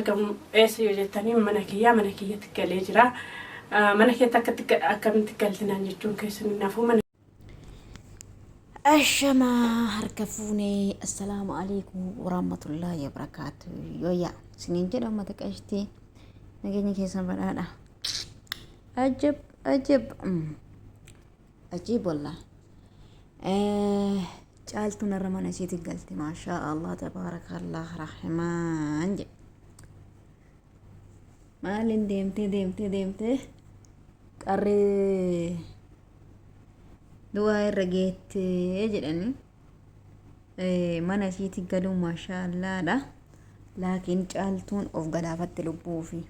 Argamu eessa yoo jettanii mana kiyyaa mana kiyyatti galee jira. Mana keetti akkatti akkamitti galtinaan jechuun keessan hin hafu mana Ashamaa harka fuunee assalaamu alaikum warahmatullaahi wabarakaatu yooyyaa isiniin jedha uummata qashtii nageenya keessan badhaadha ajab ajab ajiib wallah Caaltuun har'a mana ishiitti galte maashaa Allah tabaarakallah rahmaan jedhe. Maaliin deemtee deemtee deemtee qarree du'aa irra geettee jedhanii mana ishiitti galuun maashaa Allaadha. Laakiin caaltuun of galaafatte lubbuu ofii.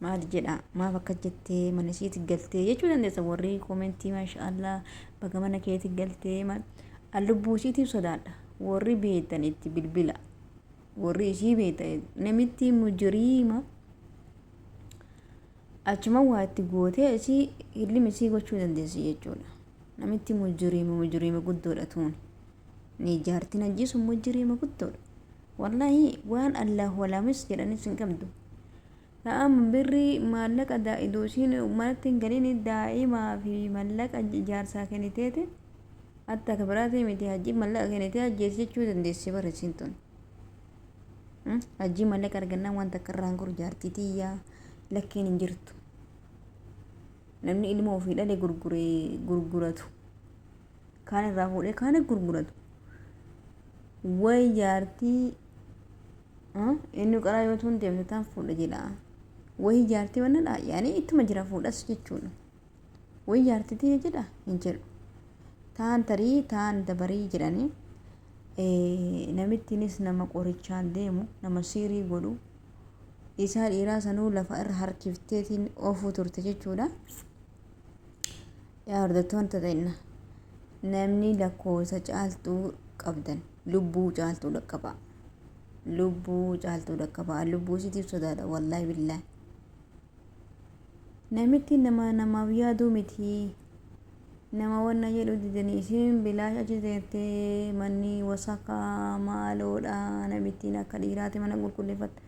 Maal jedha maaf akkas jettee mana isiiti galtee jechuu dandeessa warri koomentii maasha Allah baga mana keeti galtee maal an lubbuu isiitiif sodaadha warri beektan itti bilbila warri isii beektan namitti mujriima achuma waa itti gootee isii hillim isii gochuu dandeessi jechuudha namitti mujriima mujriima guddoodha tuun ni jaartiin ajjeesu mujriima guddoodha Wallaahi waan Allaahu alaamis jedhanis hin qabdu. Na'am birrii maallaqa idoo isiin manatti hin galin daa'imaa fi mallaqa jaarsaa kenniteeti hatta akka biraatii miti hajji mallaqa kennitee ajjeesi jechuu dandeessi bara isiin tun. Hajjii mallaqa argannaan waan takka irraa hin goru jaartii tiyyaa lakkiin hin jirtu. Namni ilma ofii dhale gurguree gurguratu. Kaan irraa fuudhee kaan gurguratu. Way jaartii inni qaraa yoo tun deemte taan fuudha jedha. Way jaartii wannadha yaani ittuma jira fuudhas jechuudha. Way jaartii tiyya jedha hin jedhu. Taan tarii taan dabarii jedhanii namittiinis nama qorichaan deemu nama siirii godhu isaa dhiiraa sanuu lafa irra harkifteetiin oofuu turte jechuudha. Yaa hordoftoota teenna namni lakkoofsa caaltuu qabdan lubbuu caaltuu dhaqqabaa. Lubbuu caaltuu dhaqqabaa. Lubbuu isiitiif sodaadha wallaahi billaahi. Namitti nama namaaf yaaduu miti. Nama wanna jedhu didanii isiin bilaash achi teettee manni wasakaa maaloodha namittiin akka dhiiraati mana qulqulleeffatta.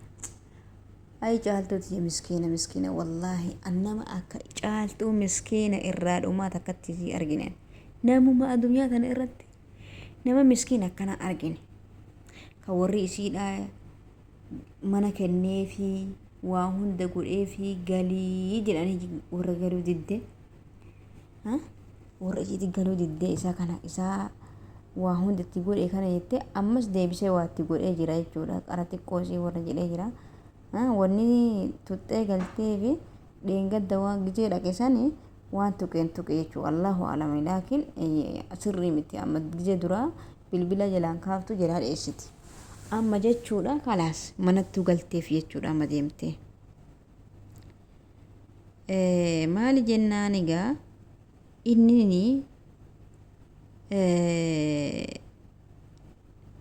Ayi caaltuu tiyya miskiina miskiina wallaahi an nama akka caaltuu miskiina irraa dhumaa takkatti sii argine namuma addunyaa tana irratti nama miskiina akkana argine kan warri isiidhaa mana kenneefi waa hunda godheefi galii jedhanii warra galuu didde warra isiitti galuu diddee isaa kana isaa waa hunda itti godhe kana jettee ammas deebisee waa itti godhee jira jechuudha qara xiqqoo isii warra jedhee jira wanni tuxxee galtee fi dheengadda waan gizee dhaqe sani waan tuqeen tuqe jechuudha allahu alami laakiin sirrii miti amma gizee duraa bilbila jalaan kaaftu jalaa dheessiti amma jechuudha kalaas manattuu galteef jechuudha amma deemtee. Maali jennaan egaa innini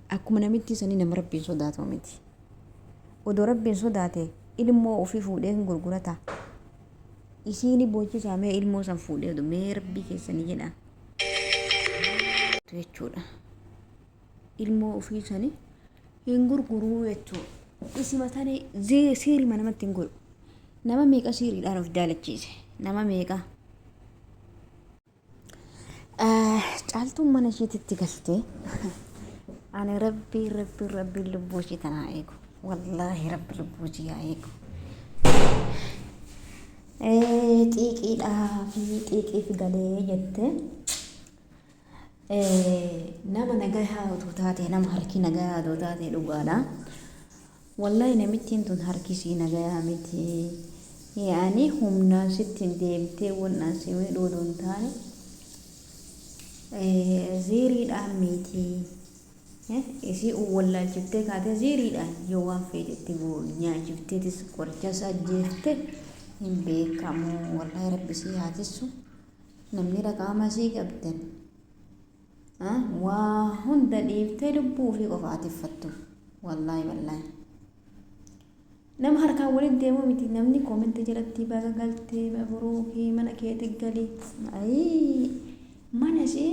akkuma namitti sanii nama rabbiin sodaatu miti. Odoo rabbiin sodaate ilmoo ofii fuudhee hin gurgurata. Isiini boochisaa mee ilmoo san fuudhee mee rabbii keessanii jedha. Jechuudha. Ilmoo ofii sanii hin gurguruu jechuudha. Isima tani siirima namatti hin godhu. Nama meeqa siiriidhaan of jaalachiise? Nama meeqa? Caaltuun mana isheetitti galtee ani rabbii rabbii rabbii lubbuu ishee tanaa eegu. Wallaahi rabbi lubbuu ishee haa eegu. Xiiqiidhaa fi xiiqiif galee jettee. Nama nagayaa utuu taate nama harki nagayaa utuu taate dhugaadha. Wallahi namittiin tun harki isii nagayaa miti. Yaani humnaan sitti hin deemtee wannaan si miidhuu utuu hin taane ziiriidhaan miti. Isii wallaalchiftee kaatee ziiriidhaan yoo waan feetetti nyaachifteetis qorichas ajjeefte hin beekamu. Wallahi rabbi sii haa tissu. Namni raqaama isii qabdan waa hunda dhiiftee lubbuu ofii qofa atiffattu. Wallaahi wallaahi. Nama harkaan waliin deemuu miti namni koomentii jalatti baga galtee mabruukii mana keetti gali. Ayii mana ishee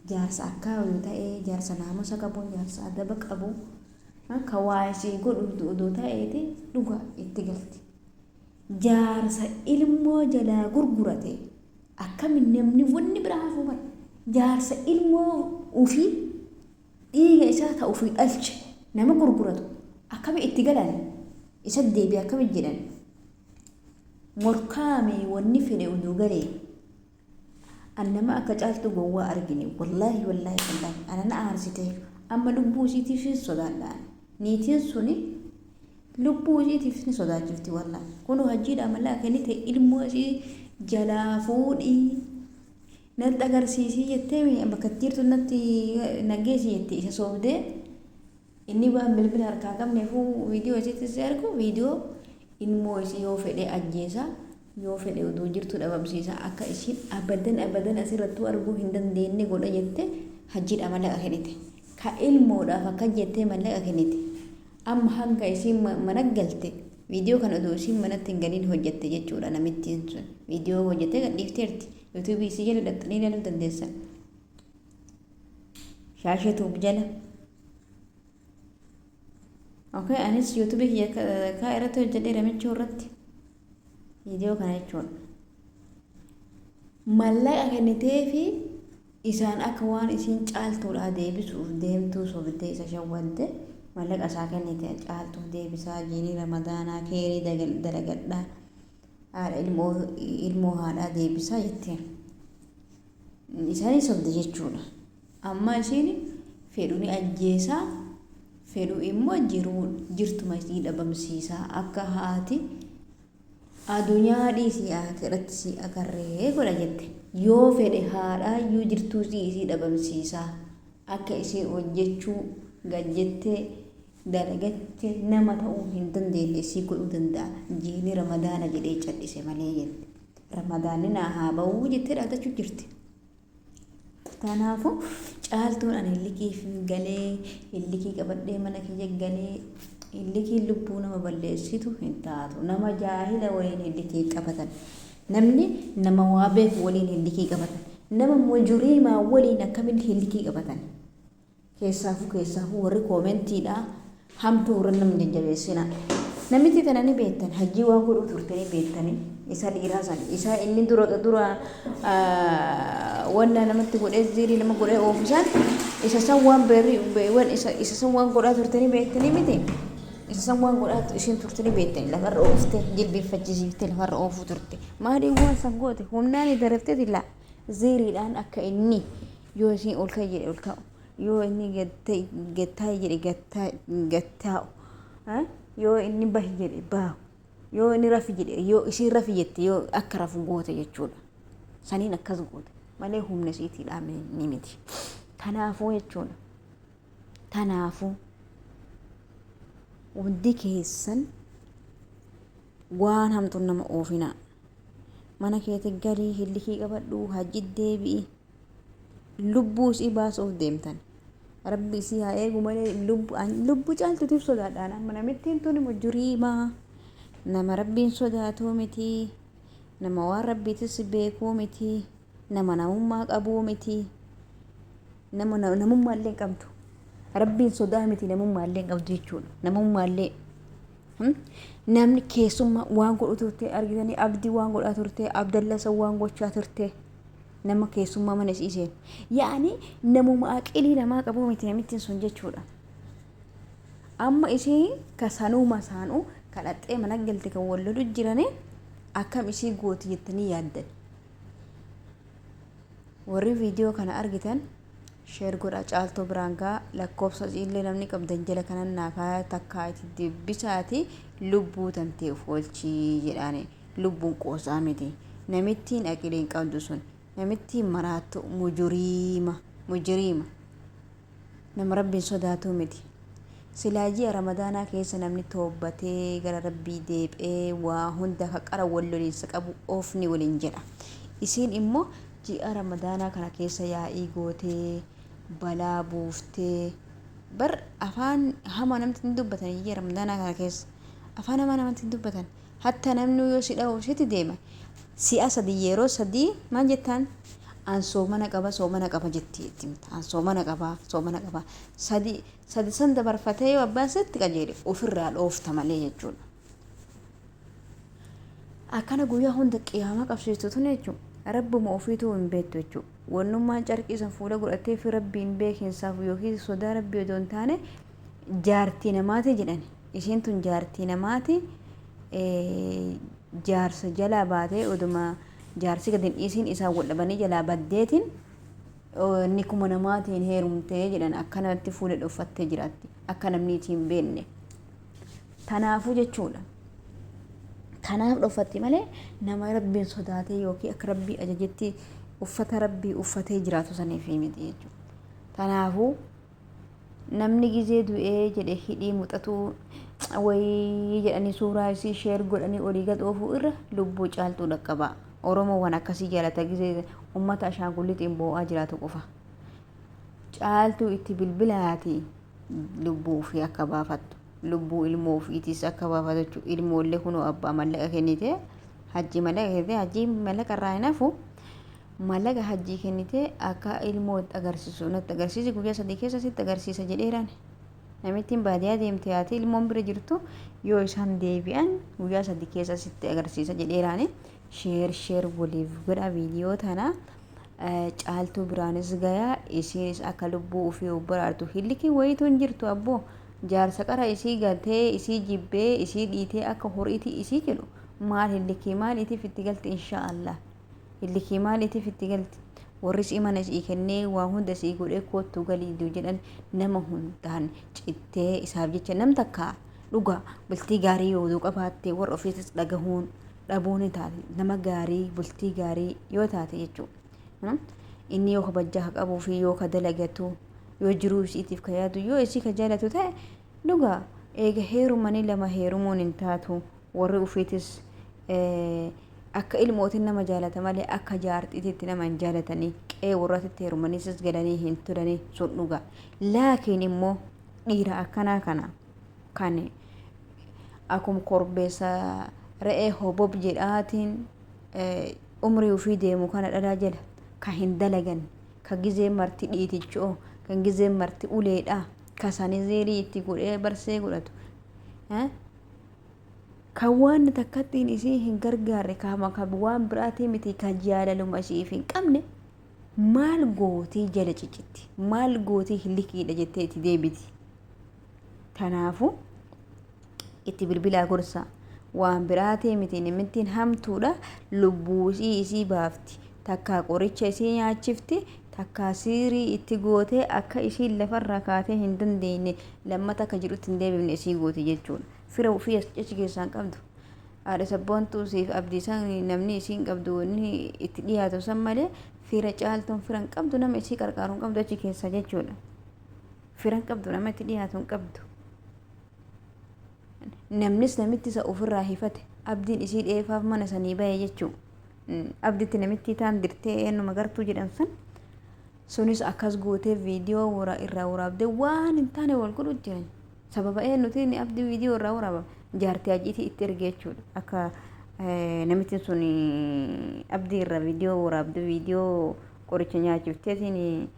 jaarsa akkaa yoo ta'e jaarsa naamusa qabu jaarsa adaba qabu. Ka waa isii godhu odoo ta'eeti dhugaa itti galti. Jaarsa ilmoo jalaa gurgurate akkami namni wanni biraa hafuu bara. Jaarsa ilmoo ufii dhiiga isaa ta ufii dhalche nama gurguratu akkami itti galan, isa deebi'e akkami jedhan. Morkaame wanni fedhe oduu galee. An nama akka Caaltuu gowwaa argine, wallaahi wallaahi wallaahi, ana na aarsite. Amma lubbuu isiitiif sodaadha. Niitiin suni lubbuu isiitiif ni sodaachifti, wallaahi. Kunoo hajjiidhaa mallaqa kennite, ilmoo isii jalaa fuudhii natti agarsiisii jettee, bakka jirtu natti nageessi jette. Isa soobdee inni waan bilbila harkaa qabneefuu viidiyoo isiitti si argu, viidiyoo ilmoo isii yoo fedhe ajjeesa, yoo fedhe oduu jirtu dhabamsiisa, akka isiin abadan abadan asirrattuu arguu hin dandeenye godha jette. Hajjiidha mallaqa kennite. Ka ilmoodhaaf akka jettee mallaqa kennite. Amma hanga isiin mana galte viidiyoo kana oduu isiin manatti hin galiin hojjette jechuudha. Namittiin sun viidiyoo hojjettee gadhiifteerti. Yuutuubii isii jala dhaxxanii ilaaluu dandeessan. Shaashee Tuub jala. Okay, anis yuutuubii kiyya kaa irratti hojjedheera michuu irratti. Viidiyoo kana jechuudha. Mallaqa kennitee fi isaan akka waan isiin Caaltuudhaa deebisuuf deemtuu sobdee isa shawwadde, mallaqa isaa kennite. Caaltuuf deebisaa jiinii Ramadaanaa keerii dalagadhaa, haadha ilmoo, ilmoo haadhaa deebisaa jetteen. Isaanii sobde jechuudha. Amma isiin fedhu ni ajjeesaa, fedhu immoo jiruu jirtuma isii dhabamsiisaa, akka haati adunyaa dhiisii aakiratti si agarree godha jette. Yoo fedhe haadhaayyuu jirtuu isii dhabamsiisaa, akka isiin hojjechuu gad jettee dalagatte nama ta'uu hin dandeenye isii godhuu danda'a. Jiini Ramadaana jedhee cal'ise malee jette. Ramadaanni naa haa ba'uu jettee dhaadachuu jirti. Kanaafuu Caaltuun ani liqiif galee, likii qabadhee mana kiyya galee, likiin lubbuu nama balleessitu hin taatu. Nama jaahila waliin likii qabatan. Namni nama waa beeku waliin likii qabatan. Nama mujuriimaa waliin akkamitti likii qabatan? Keessaafuu keessaafuu warri koomentiidha hamtuu irra nama jajjabeessina. Namitti tana ni beektan, hajjii waan godhuu turte ni beektani. Isa dhiiraa san isa inni dura dura wanna namatti godhee ziirii nama godhee oofu san, isa san waan beerri waan isa san waan godhaa turte ni beektanii miti. Isa san waan godhaa isheen turte ni beektani. Lafarra ooftee jilbeeffachisiiftee lafarra oofuu turte. Maaliin waan san goote? Humnaan daraftee laa ziiriidhaan akka inni yoo isiin ol ka'i jedhe ol ka'u, yoo inni gad taa'i jedhe gad taa'u, yoo inni bahi jedhe bahu, yoo inni rafi jedhe, yoo isiin rafi jette yoo akka rafu goote jechuudha. Saniin akkas goote malee humna isiitiidhaa ni miti. Kanaafuu jechuudha. Kanaafuu hundi keessan waan hamtuun nama oofinaa. Mana keetti galii hillikii qabadhu, hajji deebi'i. Lubbuu isii baasuuf deemtan. Rabbi isii haa eegu malee lubbuu Caaltuutiif sodaadhaan. Amma namittiin tuni mujuriimaa, nama Rabbiin sodaatuu miti, nama waan Rabbiitis beekuu miti, nama namummaa qabuu miti, nama namummaallee hin qabdu. Rabbiin sodaa miti, namummaallee hin qabdu jechuudha. Namummaallee namni keessummaa waan godhu turte argitanii, Abdii waan godhaa turte, Abdallasa waan gochaa turte, nama keessummaa mana isii seenu. Yaani namuma aqilii namaa qabuu miti namittiin sun jechuudha. Amma isiin ka sanuuma saanuu kadhaxxee mana galte kan wal lolu jiranii akkam isii gooti jettanii yaaddan? Warri viidiyoo kana argitan share godha, Caaltuu biraan gaa. Lakkoofsa illee namni qabdan jala kanan naa kaaya, takkaa itti dubbisaati, lubbuu tantee of oolchii jedhaani. Lubbuun qoosaa miti. Namittiin aqiliin qabdu sun, namittiin maraattu, mujuriima mujiriima, nama Rabbiin sodaatuu miti. Silaa ji'a Ramadaanaa keessa namni toobbatee gara Rabbii deebi'ee waa hunda ka qara wal loliinsa qabu oofni waliin jedha. Isiin immoo ji'a Ramadaanaa kana keessa yaa'ii gootee balaa buuftee. Bar afaan hamaa namatti hin dubbatan. Ji'a Ramadaanaa kana keessa afaan hamaa namatti hin dubbatan. Hatta namni yoo si dha'u sitti deema si'a 3, yeroo 3 maal jettaan? An soomana qaba, soomana qaba jettee itti himta. An soomana qaba, soomana qaba. Sadi sadi san dabarfatee yoo abbaan sitti qajeele ofirraa dhoofta malee jechuudha. Akkana guyyaa hunda qiyaamaa qabsiistu tun jechuudha. Rabbuma ofiituu hin beektu jechuudha. Wannummaan carqii san fuula godhatee fi rabbiin beekinsaaf yookiin sodaa rabbii odoo hin taane jaartii namaati jedhani. Isiin tun jaartii namaati jaarsa jalaa baatee oduma jaarsi gad hin dhiisiin isaan wal dhabanii jalaa baddeetiin inni kuma namaatiin heerumtee jedhan akkanatti fuula dhoffattee jiraatti akka namni itti hin beekne. Tanaafuu jechuudha. Tanaaf dhoffatti malee nama rabbiin sodaatee yookiin akka rabbii ajajetti uffata rabbii uffatee jiraatu saniif miti jechuudha. Tanaafuu Namni gizee du'ee jedhe hidhii muxatuu wayii jedhanii suuraa isii sheer godhanii olii gad oofuu irra lubbuu caaltuu dhaqqabaa. Oromoo waan akkasii jaalata gizee ummata ashaangulliitiin boo'aa jiraatu qofa. Caaltuu itti bilbilaati lubbuu ofii akka baafattu. Lubbuu ilmoo ofiitiis akka baafatu jechuudha. Ilmoollee kunoo abbaa mallaqa kennite hajji mallaqa kennite hajji mallaqa irraa hin hafu. Mallaqa hajjii kennitee akka ilmoo itti agarsiisu natti agarsiisi guyyaa sadii keessa sitti agarsiisa jedheeraan. Namittiin baadiyaa deemte haati ilmoon bira jirtu yoo isaan deebi'an guyyaa sadii keessa sitti agarsiisa jedheeraani. Sheer sheer waliif godha viidiyoo tana caaltuu biraanis gayaa isiinis akka lubbuu ofii of baraartu hillikii wayiitu hin jirtu abboo jaarsa qara isii gatee isii jibbee isii dhiitee akka horiitii isii jedhu maal hillikii maaliitiif itti galti inshaa Allah. Illikii maaliitiif itti galti? Warri isii mana isii kennee waa hunda isii godhee koottuu galii iddoo jedhan nama hundaan cittee isaaf jecha nam takka dhugaa bultii gaarii yoo oduu qabaatte warra ofiitis dhagahuun dhabuun ni taate nama gaarii bultii gaarii yoo taate jechuudha. Inni yoo kabajjaa ka qabuu fi yoo ka dalagatu yoo jiruu isiitiif ka yaadu yoo isii ka jaalatu ta'e dhugaa eega heerumanii lama heerumuun hin taatu warri ofiitis Akka ilmootiin nama jaalata malee akka jaartiititti nama hin jaalatanii qe'ee warraatitti heerumaniisis galanii hin turanii sun dhugaa. Laakiin immoo dhiira akkanaa kana kan akkuma korbeessa re'ee hobob jedhaatiin umrii ofii deemu kana dhalaa jala ka hin dalagan ka gizee marti dhiitichoo kan gizee marti uleedha ka sanizeerii itti godhee barsee godhatu. Kan waan takkattiin isii hin gargaarre kaama kan waan biraatii miti kan jaalaluma isiif hin qabne maal gootii jala cicitti maal gootii liqiidha jettee itti deebiti. Kanaafuu itti bilbilaa gorsaa waan biraatii miti namittiin hamtuudha lubbuu isii isii baafti takkaa qoricha isii nyaachifti takkaa siirii itti gootee akka isiin lafarraa kaatee hin dandeenye lammata akka jirutti hin deebifne isii gooti jechuudha. Fira ufii as achi keessaa hin qabdu. Haadha sabboontuu siif abdiisan namni isiin qabdu wanni itti dhiyaatu san malee fira caaltuun fira hin qabdu nama isii qarqaaru hin qabdu achi keessaa jechuudha. Fira hin qabdu nama itti dhiyaatu hin qabdu. Namnis namitti isa ofirraa hifate abdiin isii dheefaaf mana sanii bahe jechuu. Abditti namittii taan dirtee eenyuma gartuu jedhan san sunis akkas gootee viidiyoo irraa waraabdee waan hin taane wal godhu jiran. Sababa eenyutiin abdii viidiyoo irraa waraabame jaartii hajiitii itti erge jechuudha. Akka namittiin sun abdii irraa viidiyoo waraabde viidiyoo qoricha nyaachifteetiin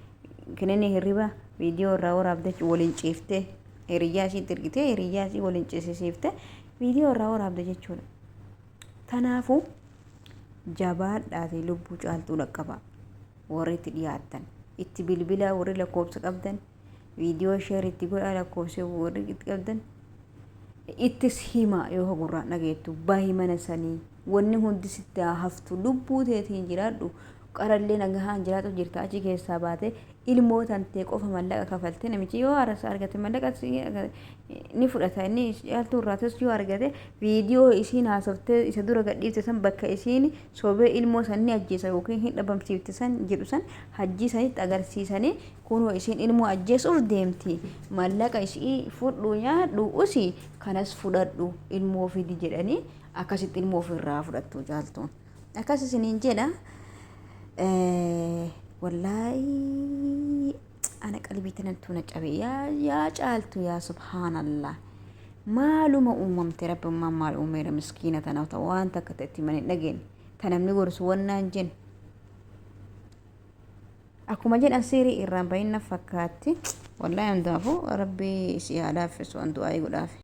kinini hirriba viidiyoo irraa waraabde waliin ciiftee hiriyyaa isiitti ergitee hiriyyaa isii waliin ciisisiifte viidiyoo irraa waraabde jechuudha. Kanaafuu jabaadhaatii lubbuu caaltuu dhaqqabaa warri itti dhiyaattan itti bilbilaa warri lakkoofsa qabdan viidiyoo sheer itti godhaa lakkoofsa warri itti qabdan ittis himaa yoo gurraan dhageettu bahi mana sanii wanni hundi sitti haa haftu lubbuu teetiin jiraadhu qarallee nagahaan jiraatu jirta achi keessaa baatee ilmoo tantee qofa mallaqa kafaltee namichi yoo arasa argate mallaqa ni fudhata inni caaltuu irraatis yoo argate viidiyoo isiin haasoftee isa dura gadhiifte san bakka isiin sobee ilmoo san ni ajjeesa yookiin hin dhabamsiifte san jedhu san hajjii sanitti agarsiisanii Kunoo isiin ilmoo ajjeesuuf deemti. Mallaqa isii fudhu nyaadhu usi kanas fudhadhu ilmoo fidi jedhanii akkasitti ilmoo ofirraa fudhattu caaltuun. Akkas isiniin jedha. Wallaahi ana qalbii tanattuu na cabe yaa yaa caaltu yaa subhaanallah. Maaluma uumamte rabbummaan maal uumeera miskiina tana waan takka itti mana hin dhageenye. Ta namni gorsu wannaan jenne. Akkuma jedhan seerii irraan bahin na fakkaatti. Wallaahi hundaafuu Rabbi isii haa laaffisu an du'aa'ii godhaafi.